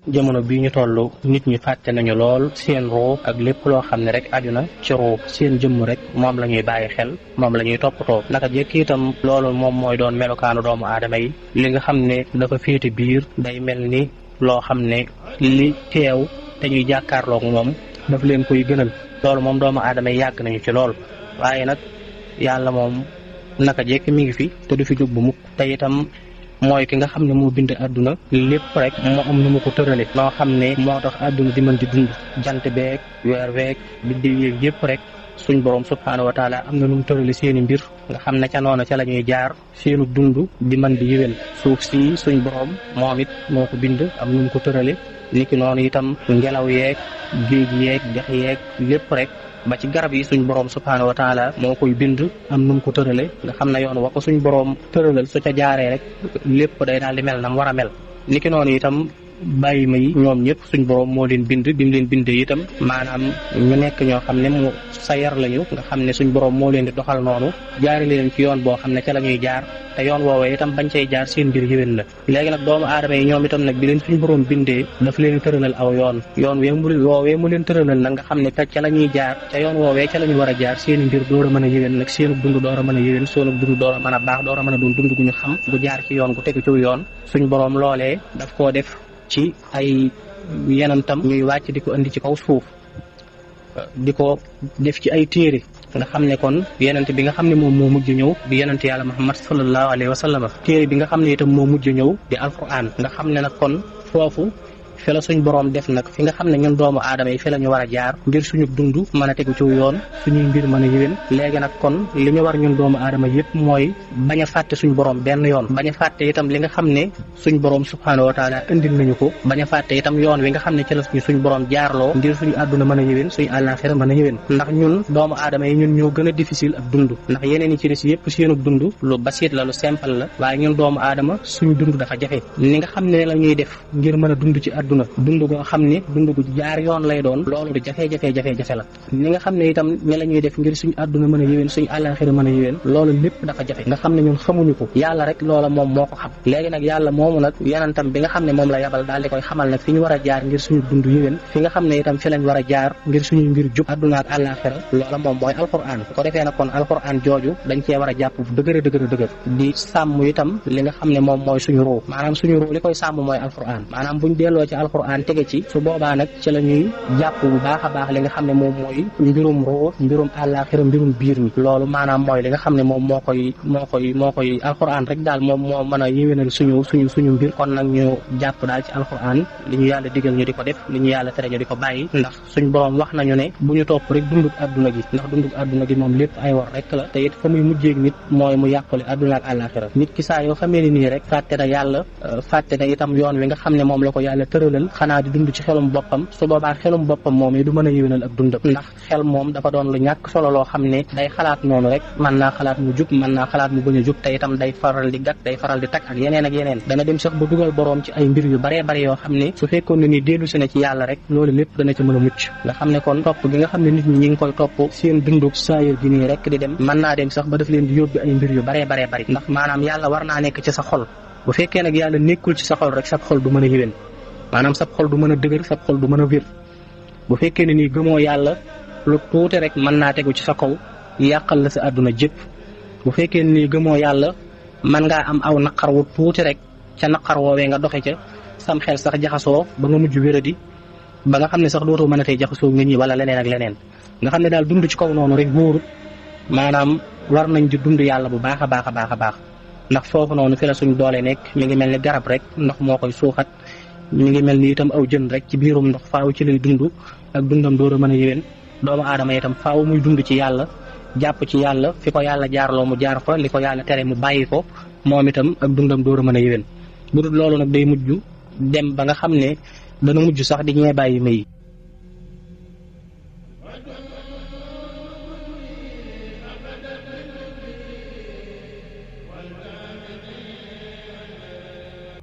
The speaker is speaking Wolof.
jamono bii ñu toll nit ñi fàtte nañu lool seen ruu ak lépp loo xam ne rek aju na ci ruu seen jëmm rek moom la ñuy bàyyi xel moom la ñuy toppatoo naka jekk itam loolu moom mooy doon melokaanu doomu aadama yi li nga xam ne dafa féete biir day mel ni loo xam ne li teew te ñuy jàkkaarloog moom daf leen koy gënal loolu moom doomu aadama yi yàgg nañu ci lool waaye nag yàlla moom naka jekk mi ngi fi te du fi jóg bu mukk te itam mooy ki nga xam ne moo bind àdduna lépp rek moo am nu mu ko tërale loo xam ne moo tax àdduna di mën di dund jant beeg weer weeg biddiw yeeg yëpp rek suñ borom subhaanahu wa taala am na nu mu tërale seeni mbir nga xam ne ca noonu ca la ñuy jaar seenu dund di mën di yëwén suuf si suñ borom moom it moo ko bind am nu mu ko tërale niki noonu itam ngelaw yeeg géej yeeg dex yeeg lépp rek ba ci garab yi suñ borom subhaanahu wa taala moo koy bind am nu mu ko tërale nga xam ne yoon wa ko suñ borom tëralal su ca jaaree rek lépp day daal di mel na mu war a mel niki noonu itam bàyyi ma yi ñoom ñëpp suñ borom moo leen bind bi mu leen bindee itam maanaam ñu nekk ñoo xam ne mu sa yar lañu nga xam ne suñ borom moo leen di doxal noonu jaari leen ci yoon boo xam ne ca la ñuy jaar te yoon woowee itam bañ cay jaar seen mbir yéwén la léegi nag doomu aadama yi ñoom itam nag bi leen suñ borom bindee daf leen tëralal aw yoon woowee mu leen tëralal nag nga xam ne ca la ñuy jaar ca yoon woowee ca la ñu war a jaar seen mbir door a mën a yéwén nag seenu dund door a mën a yéwén seenu dund door a mën a baax door a mën a doon dund gu ñu xam bu jaar ci yoon gu tegu ci yoon suñ borom loolee daf koo def ci ay yenantam ñuy wàcc di ko indi ci kaw suuf di ko def ci ay téere nga xam ne kon yenent bi nga xam ne moom moo mujj ñëw di yenent yàlla Muhammad sallallahu alayhi wa sallam téere bi nga xam ne itam moo mujj ñëw di alquran nga xam ne nag kon foofu fi la suñ borom def nag fi nga xam ne ñun doomu aadama yi fi la ñu war a jaar ngir suñu dund mën a tegu ci yoon suñuy mbir mën a yéwén léegi nag kon li ñu war ñun doomu aadama yëpp mooy bañ a fàtte suñ borom benn yoon bañ a fàtte itam li nga xam ne suñ borom subhaanahu wa taala indil nañu ko bañ a fàtte itam yoon wi nga xam ne ci la suñ borom jaarloo ngir suñu àdduna mën a yéwén suñu àllaaxira mën a yéwén ndax ñun doomu aadama yi ñun ñoo gën a difficile ak dund ndax yeneen yi ci des yëpp seenu dund lu basiit la lu simple la waaye ñun doomu aadama suñu dund dafa jafe li nga xam ne la ñuy def ngir mën a dund ci àdduna dund goo xam ne dund gu jaar yoon lay doon loolu du jafe-jafe la ni nga xam ne itam ne la ñuy def ngir suñu àdduna mën a yéwén suñu àllaaxira mën a yéwén loolu lépp dafa jafe nga xam ne ñun xamuñu ko yàlla rek loola moom moo ko xam léegi nag yàlla moomu nag yenantam bi nga xam ne moom la yabal daal di koy xamal nag fi ñu war a jaar ngir suñu dund yéwén fi nga xam ne itam fi lañ war a jaar ngir suñu mbir jub àdduna ak àllaaxira loola moom mooy alquran ko defee nag kon alquran jooju dañ cee war a jàpp dëgër di sàmm itam li nga xam ne moom mooy suñu ruu maanaam suñu ruu li koy sàmm mooy alquran maanaam buñ delloo ci alquran tege ci su boobaa nag ci la ñuy jàpp bu baax a baax li nga xam ne moom mooy mbirum roo mbirum àllaaxira mbirum biir mi loolu maanaam mooy li nga xam ne moom moo koy alquran rek daal moom moo mën a yéwénal suñu mbir kon nag ñu jàpp daal ci alquran li ñu yàlla digal ñu di ko def li ñu yàlla tere ñu di ko bàyyi ndax suñ borom wax nañu ne bu ñu topp rek dunduk àdduna gi ndax dunduk àdduna gi moom lépp ay war rek la te it fa muy mujjeeg nit mooy mu yàqule àdduna ak àllaaxira nit ki saa yoo xamee ni nii rek fàtte na yàlla fàtte na itam yoon wi nga xam ne moom la ko yàlla tëralal xanaa di dund ci xelum boppam su boobaa xelum boppam moom yi du mën a yéwénal ak dundam ndax xel moom dafa doon lu ñàkk solo loo xam ne day xalaat noonu rek mën naa xalaat mu jub mën naa xalaat mu bañ a jub te itam day faral di gàtt day faral di takk ak yeneen dana dem sax ba dugal boroom ci ay mbir yu baree bari yoo xam ne su fekkoon ne ni dellu si na ci yàlla rek loolu lépp dana ci mën a mucc nga xam ne kon topp gi nga xam ne nit ñi ngi koy topp seen dunduk saayir gi nii rek di dem mën naa dem sax ba daf leen di yóbbu ay mbir yu baree bari ndax maanaam yàlla war naa nekk ci sa xol bu fekkee nag yàlla nekkul ci sa xol rek sa xol du mën a yéwén maanaam sab xol du mën a dëgër sab xol du mën a wér bu fekkee ne nii gëmoo yàlla lu tuuti rek mën naa tegu ci sa kaw yàqal la sa àdduna jëpp bu fekkee ne nii gëmoo yàlla mën ngaa am aw naqar wu tuuti rek ca naqar woowee nga doxe ca sam xel sax jaxasoo ba nga mujj wéradi ba nga xam ne sax dootoo mën a tey jaxasoo nit ñi wala leneen ak leneen nga xam ne daal dund ci kaw noonu rek wóorut maanaam war nañ di dund yàlla bu baax a baax ndax foofu noonu fi la suñ doole nekk mi ngi mel ni garab rek ndox moo koy suuxat mi ngi mel ni itam aw jën rek ci biirum ndox faaw ci lay dund ak dundam door a mën a yéwén doomu aadama itam faaw muy dund ci yàlla jàpp ci yàlla fi ko yàlla jaarloo mu jaar fa li ko yàlla tere mu bàyyi ko moom itam ak dundam door a mën a yéwén bu dul loolu nag day mujj dem ba nga xam ne dana mujj sax di ñee bàyyi may